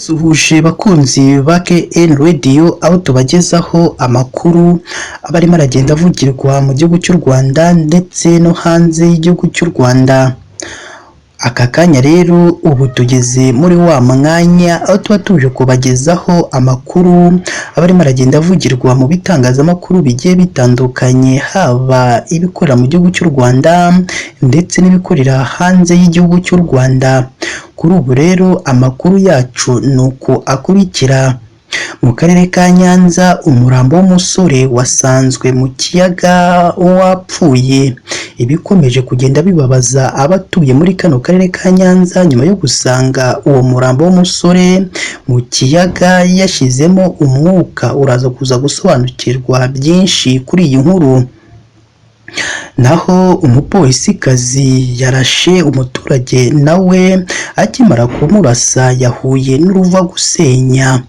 Ndabasuhuje bakunzi ba KN Radio, aho tubagezaho amakuru aba arimo aragenda avugirwa mu gihugu cy'u Rwanda ndetse no hanze y'igihugu cy'u Rwanda. Aka kanya rero ubu tugeze muri wa mwanya aho tuba tuje kubagezaho amakuru aba arimo aragenda avugirwa mu bitangazamakuru bigiye bitandukanye, haba ibikorera mu gihugu cy'u Rwanda ndetse n'ibikorera hanze y'igihugu cy'u Rwanda. Kuri ubu rero amakuru yacu ni uku akurikira: mu karere ka Nyanza umurambo w'umusore wasanzwe mu kiyaga wapfuye, ibikomeje kugenda bibabaza abatuye muri kano karere ka Nyanza nyuma yo gusanga uwo murambo w'umusore mu kiyaga yashyizemo umwuka. Uraza kuza gusobanukirwa byinshi kuri iyi nkuru. Naho umupolisikazi yarashe umuturage, nawe akimara kumurasa yahuye n'uruva gusenya.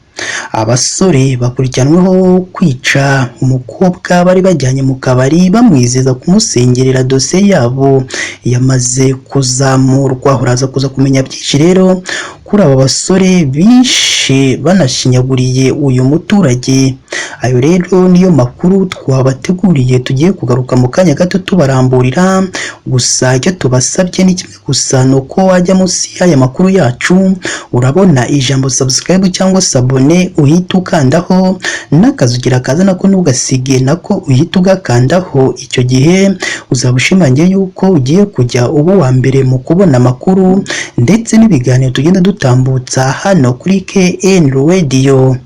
Abasore bakurikiranweho kwica umukobwa bari bajyanye mu kabari bamwizeza kumusengerera, dosiye yabo yamaze kuzamurwa. Uraza kuza kumenya byinshi rero kuri aba basore bishe banashinyaguriye uyu muturage. Ayo rero niyo makuru twabateguriye, tugiye kugaruka mu kanya gato tubaramburira. Gusa icyo tubasabye ni kimwe gusa, ni uko wajya munsi y'aya makuru yacu urabona ijambo subscribe cyangwa s'abonner, uhita ukandaho, n'akazugira kaza nako ntugasige, nako uhita ugakandaho. Icyo gihe uzaba ushimangiye yuko ugiye kujya uba uwa mbere mu kubona amakuru ndetse n'ibiganiro tugenda dutambutsa hano kuri KN Radio.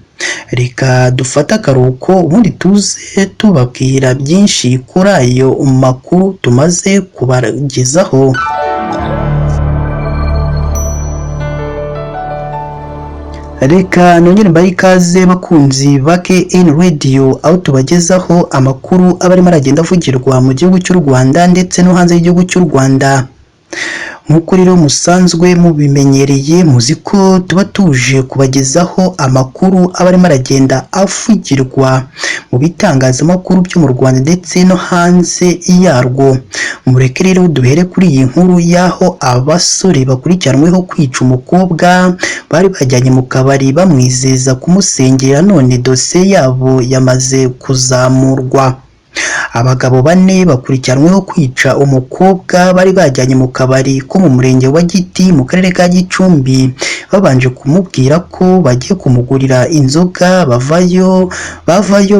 Reka dufate akaruhuko, ubundi tuze tubabwira byinshi kuri ayo makuru tumaze kubagezaho. Reka nongere mbahe ikaze bakunzi ba KN Radio, aho tubagezaho amakuru aba arimo aragenda avugirwa mu gihugu cy'u Rwanda ndetse no hanze y'igihugu cy'u Rwanda. Nk'uko rero musanzwe mubimenyereye, muzi ko tuba tuje kubagezaho amakuru aba arimo aragenda avugirwa mu bitangazamakuru byo mu Rwanda ndetse no hanze yarwo. Mureke rero duhere kuri iyi nkuru y'aho abasore bakurikiranweho kwica umukobwa bari bajyanye mu kabari bamwizeza kumusengera, none dosiye yabo yamaze kuzamurwa. Abagabo bane bakurikiranweho kwica umukobwa bari bajyanye mu kabari ko mu murenge wa Giti mu karere ka Gicumbi, babanje kumubwira ko bagiye kumugurira inzoga, bavayo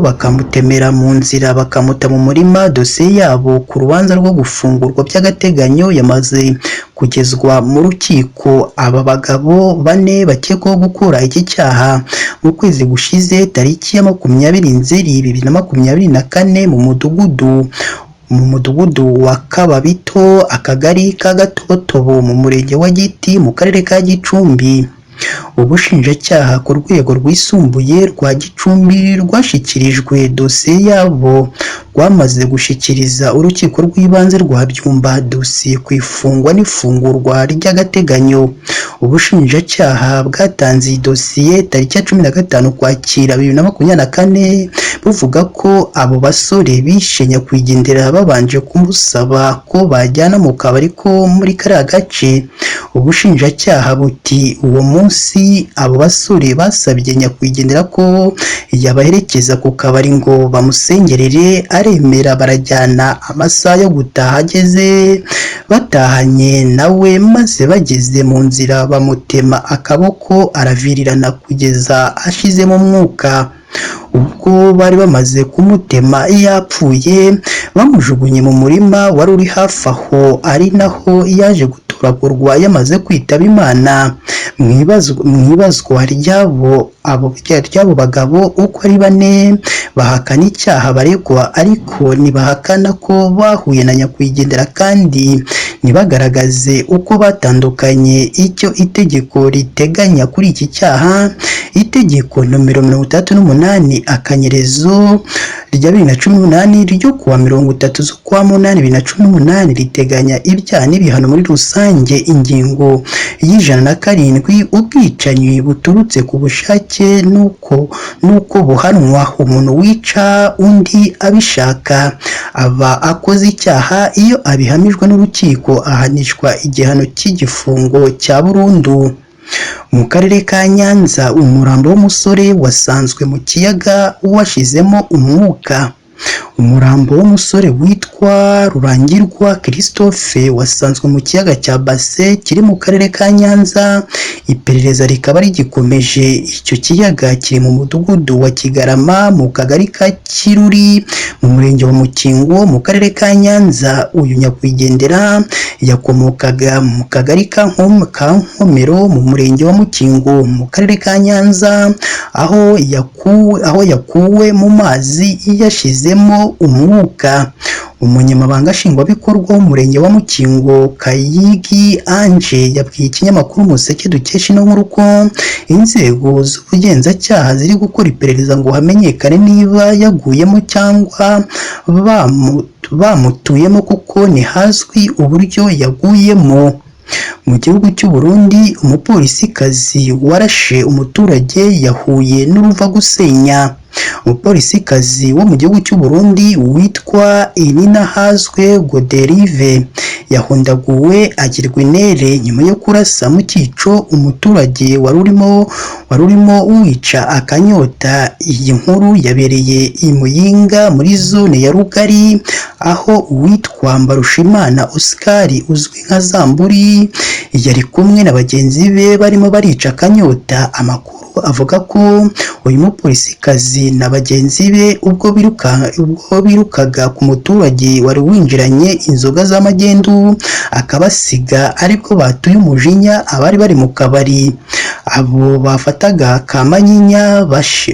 bakamutemera mu nzira bakamuta mu murima. Dosiye yabo ku rubanza rwo gufungurwa by'agateganyo yamaze kugezwa mu rukiko. Aba bagabo bane bakekwaho gukora iki cyaha mu kwezi gushize tariki ya 20 Nzeri 2024 mu mudugudu wa Kababito, akagari ka Gatobotobo, mu murenge wa Giti mu karere ka Gicumbi. Ubushinjacyaha ku rwego rwisumbuye rwa Gicumbi rwashyikirijwe dosiye yabo, rwamaze gushyikiriza urukiko rw'ibanze rwa Byumba dosiye ku ifungwa n'ifungurwa ry'agateganyo. Ubushinjacyaha bwatanze iyi dosiye tariki ya 15 Ukwakira 2024, buvuga ko abo basore bishe nyakwigendera babanje kumusaba ko bajyana mu kabari ko muri kariya gace. Ubushinjacyaha buti uwo munsi abo basore basabye nyakwigendera ko yabaherekeza ku kabari ngo bamusengerere, aremera barajyana. Amasaha yo gutaha ageze batahanye nawe, maze bageze mu nzira bamutema akaboko aravirirana kugeza ashizemo umwuka. Ubwo bari bamaze kumutema yapfuye, bamujugunye mu murima wari uri hafi aho, ari naho yaje gutoragurwa yamaze kwitaba Imana. Mu ibazwa ry'abo bagabo uko ari bane bahakana icyaha baregwa, ariko ntibahakana ko bahuye na nyakwigendera kandi ntibagaragaze uko batandukanye. Icyo itegeko riteganya kuri iki cyaha: itegeko nomero 68 akanyerezo rya 2018 ryo kuwa 30 z'ukwa munani 2018 riteganya ibyaha n'ibihano muri rusange, ingingo y'107, ubwicanyi buturutse ku bushake n'uko buhanwa: umuntu wica undi abishaka aba akoze icyaha, iyo abihamijwe n'urukiko ahanishwa igihano cy'igifungo cya burundu. Mu karere ka Nyanza, umurambo w'umusore wasanzwe mu kiyaga washizemo umwuka. Umurambo w'umusore witwa Rurangirwa Christophe wasanzwe mu kiyaga cya Base kiri mu karere ka Nyanza, iperereza rikaba rigikomeje. Icyo kiyaga kiri mu mudugudu wa Kigarama mu kagari ka Kiruri mu murenge wa Mukingo mu karere ka Nyanza. Uyu nyakwigendera yakomokaga mu kagari ka Nkomero mu murenge wa Mukingo mu karere ka Nyanza, aho yakuwe mu mazi yashizemo umwuka. Umunyamabanga nshingwabikorwa w'umurenge wa Mukingo, Kayigi Ange, yabwiye ikinyamakuru Umuseke dukesha ino nkuru ko inzego z'ubugenzacyaha ziri gukora iperereza ngo hamenyekane niba yaguyemo cyangwa bamutuyemo, kuko ntihazwi uburyo yaguyemo. Mu gihugu cy'u Burundi, umupolisikazi warashe umuturage yahuye n'uruva gusenya. Umupolisikazi wo mu gihugu cy'u Burundi witwa Ininahazwe Goderive yahondaguwe agirwa inere nyuma yo kurasa mu cyico umuturage wari urimo wica akanyota. Iyi nkuru yabereye i Muyinga muri zone ya Rugari, aho uwitwa Mbarushimana Oscar uzwi nka Zamburi yari kumwe na bagenzi be barimo barica akanyota. Amakuru avuga ko uyu mupolisikazi na bagenzi be ubwo birukaga ku muturage wari winjiranye inzoga z'amagendu akabasiga, ariko batuye umujinya abari bari mu kabari. Abo bafataga Kamanyinya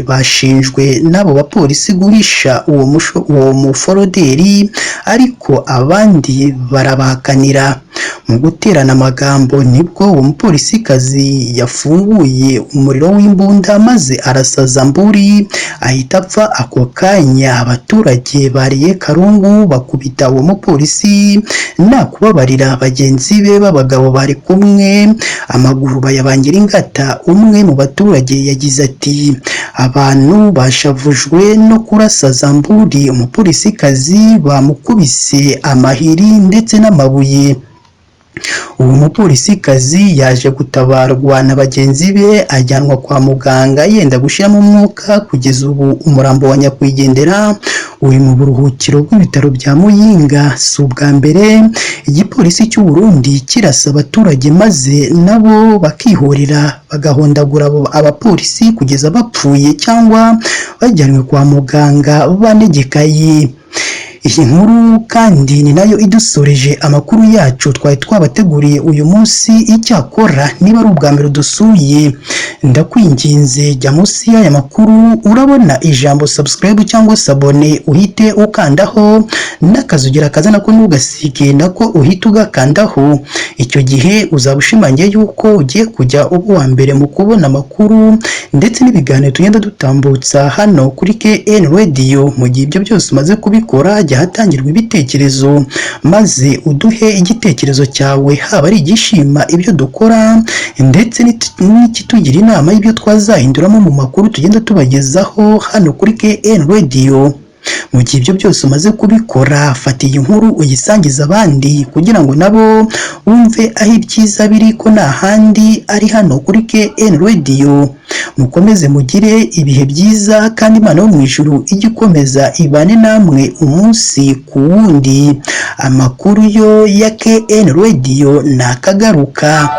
bashinjwe n'abo bapolisi guhisha uwo muforoderi, ariko abandi barabahakanira. Mu guterana amagambo nibwo uwo mupolisikazi yafunguye umuriro w'imbunda maze arasa Zamburi ahita apfa ako kanya. Abaturage bariye karungu bakubita uwo mupolisi nta kubabarira. Bagenzi be b'abagabo bari kumwe amaguru bayabangira ingata. Umwe mu baturage yagize ati: "Abantu bashavujwe no kurasa Zamburi, umupolisikazi bamukubise amahiri ndetse n'amabuye." Uwo mupolisikazi yaje gutabarwa na bagenzi be ajyanwa kwa muganga yenda gushiramo umwuka. Kugeza ubu umurambo wa nyakwigendera uri mu buruhukiro bw'ibitaro bya Muyinga. Si ubwa mbere igipolisi cy'u Burundi kirasa abaturage maze nabo bakihorera bagahondagura abapolisi kugeza bapfuye cyangwa bajyanwe kwa muganga banegekaye. Iyi nkuru kandi ni nayo idusoreje amakuru yacu twari twabateguriye uyu munsi. Icyakora niba ari ubwa mbere dusuye, ndakwinginze jya munsi y'aya makuru urabona ijambo subscribe cyangwa s'abonner, uhite ukandaho, n'akazugira kaza nako ntugasige, nako uhite ugakandaho. Icyo gihe uzaba ushimangiye yuko ugiye kujya uba uwa mbere mu kubona amakuru ndetse n'ibiganiro tugenda dutambutsa hano kuri KN Radio. Mu gihe ibyo byose umaze kubikora, jya ahatangirwa ibitekerezo maze uduhe igitekerezo cyawe, haba ari igishima ibyo dukora ndetse n'ikitugira inama y'ibyo twazahinduramo mu makuru tugenda tubagezaho hano kuri KN Radio. Mu gihe ibyo byose umaze kubikora, fata iyi nkuru uyisangize abandi kugira ngo nabo bumve aho ibyiza biri, ko nta handi ari hano kuri KN Radio. Mukomeze mugire ibihe byiza, kandi Imana yo mu ijuru ijye ikomeza ibane namwe umunsi ku wundi. Amakuru yo ya KN Radio nakagaruka.